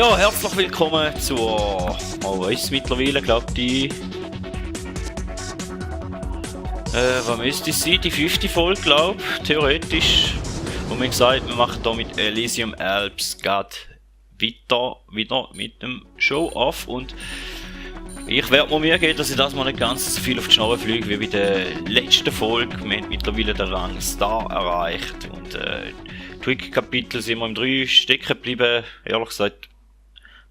Ja, herzlich willkommen zur, ist es mittlerweile, glaube ich, was müsste es sein? Die 5. Folge, glaube ich, theoretisch. Und wir haben gesagt, wir machen hier mit Elysium Alps gerade wieder mit dem Show-Off. Und ich werde mir Mühe geben, dass ich das mal nicht ganz so viel auf die Schnauze fliege wie bei der letzten Folge. Wir haben mittlerweile den Rang Star erreicht. Und Twig-Kapitel sind wir im 3 stecken geblieben. Ehrlich gesagt,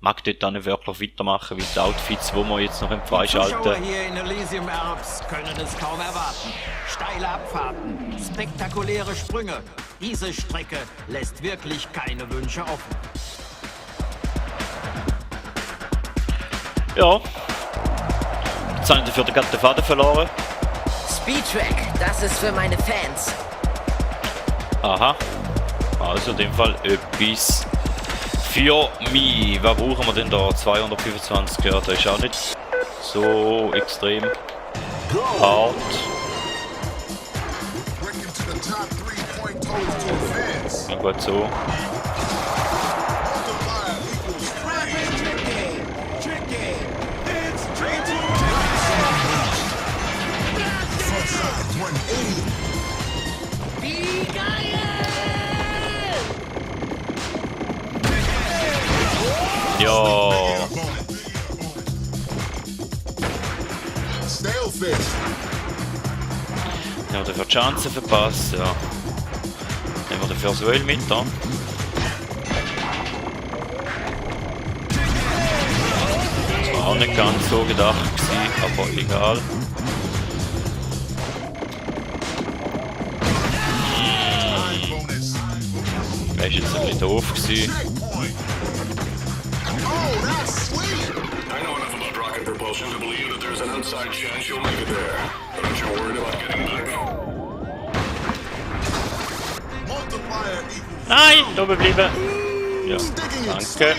mag dort auch nicht wirklich weitermachen, weil die Outfits, die wir jetzt noch freischalten. Die Zuschauer hier in Elysium Alps können es kaum erwarten. Steile Abfahrten, spektakuläre Sprünge. Diese Strecke lässt wirklich keine Wünsche offen. Ja. Jetzt haben sie gerade den Faden verloren. Speedtrack, das ist für meine Fans. Aha. Also in dem Fall etwas für mich. Was brauchen wir denn da? 225, ja, das ist auch nicht so extrem hart. Na gut, so. Ja. Ja, der hat die Chance verpasst, ja. Nehmen wir den Versuel mit da. Das war auch nicht ganz so gedacht gewesen, aber egal. Das ist jetzt ein bisschen doof gewesen. Propulsion to believe that there's an outside chance you'll make it there. But aren't you worried about getting back? Nein, da bleiben. Ja, danke.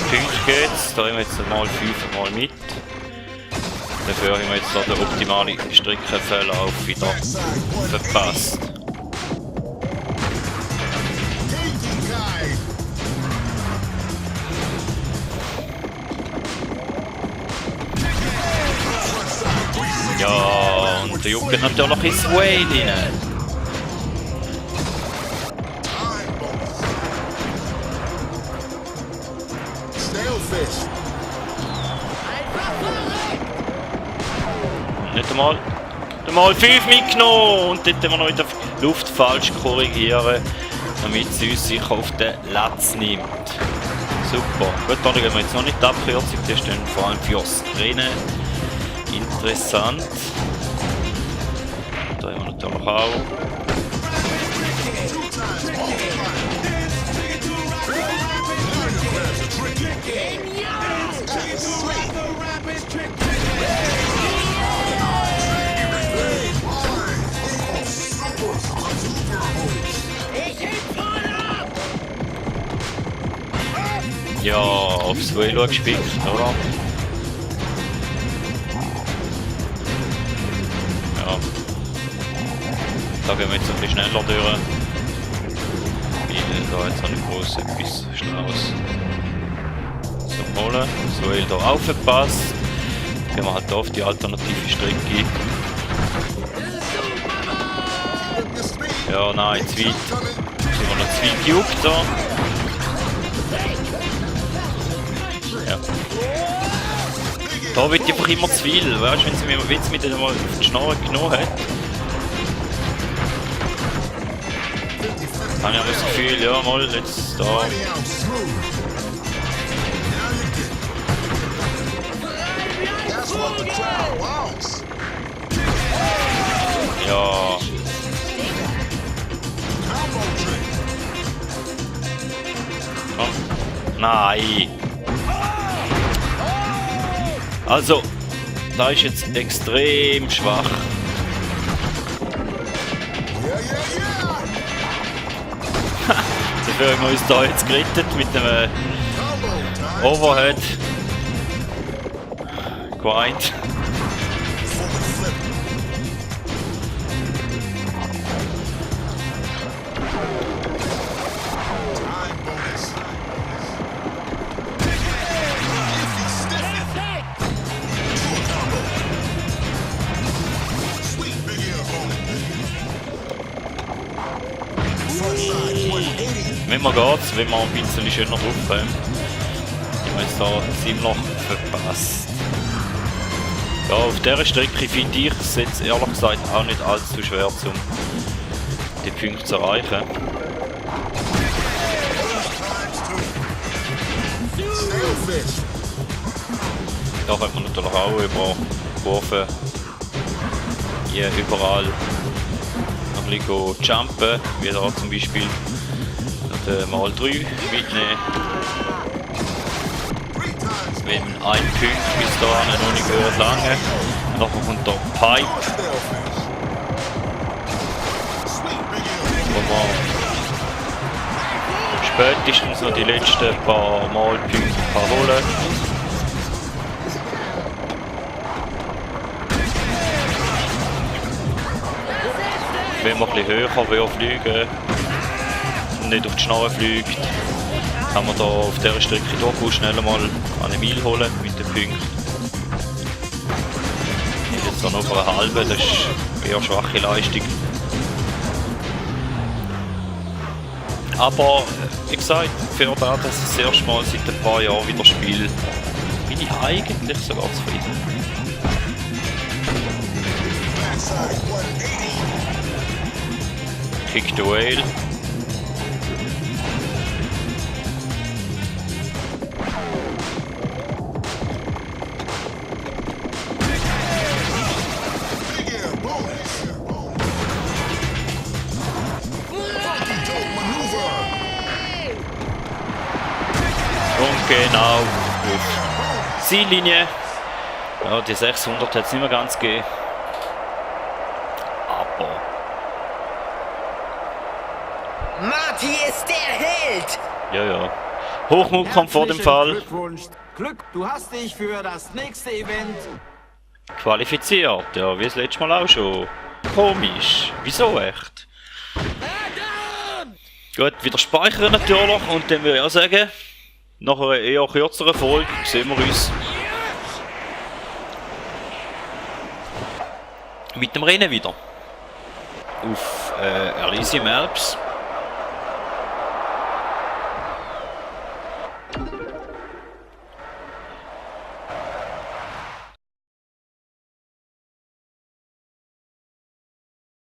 Punkt geht's. Da haben wir jetzt mal 5 Mal mit. Dafür haben wir jetzt da den optimalen Streckenverlauf wieder verpasst. Ja, und der juckt natürlich ins Whale rein. Nicht einmal 5 mitgenommen und dort haben wir noch in der Luft falsch korrigieren, damit sie uns sicher auf den Latz nimmt. Super. Gut, da gehen wir jetzt noch nicht die Abkürzung, das ist dann vor allem fürs Rennen interessant. Da haben wir natürlich auch. Ja, aufs Velo gespickt, oder? Ja. Da gehen wir jetzt ein bisschen schneller durch. Weil da jetzt auch nicht groß etwas Schlaues zum Holen. So, hier da aufgepasst. Gehen wir halt hier auf die alternative Strecke. Ja, nein, zu weit. Sind wir noch zu weit gejuckt da. Ja. Da wird einfach immer zu viel, weißt du, wenn sie mir den mal auf die Schnarre genommen hat. Dann habe ich das Gefühl, ja mal, jetzt da. Ja. Komm. Nein. Also, da ist jetzt extrem schwach. Dafür haben wir uns da jetzt gerettet mit dem Overhead. Grind. schneller geht's, wenn wir ein bisschen schöner drauf haben. Ich habe jetzt da ziemlich verpasst. Ja, auf dieser Strecke finde ich es jetzt ehrlich gesagt auch nicht allzu schwer, um die Punkte zu erreichen. Da könnte man natürlich auch über Kurven hier überall noch ein bisschen jumpen, wie da zum Beispiel den Mal 3 mitnehmen. Wenn ein Punkt bis dahin noch nicht gehört lange, nachher kommt der Pipe, wo man spätestens noch die letzten paar Mal Punkte holen kann. Wenn man ein bisschen höher fliegen und nicht auf die Schnauze fliegt, kann man da auf dieser Strecke durchaus schnell mal eine Mile holen mit den Punkten. Jetzt noch auf einer halben, das ist eher schwache Leistung. Aber wie gesagt, für das, dass ich das erste Mal seit ein paar Jahren wieder spiele, bin ich eigentlich sogar zufrieden. Kick the Whale. Und genau auf Ziellinie. Ja, die 600 hat es nicht mehr ganz gegeben. Aber Marty ist der Held! ja. Hochmut kommt vor dem Herzlichen Fall. Glückwunsch. Glück, du hast dich für das nächste Event Qualifiziert. Ja, wie das letzte Mal auch schon. Komisch. Wieso echt? Gut, wieder speichern natürlich. Und dann würde ich auch sagen, nach einer eher kürzeren Folge sehen wir uns mit dem Rennen wieder. Auf Elysium Alps.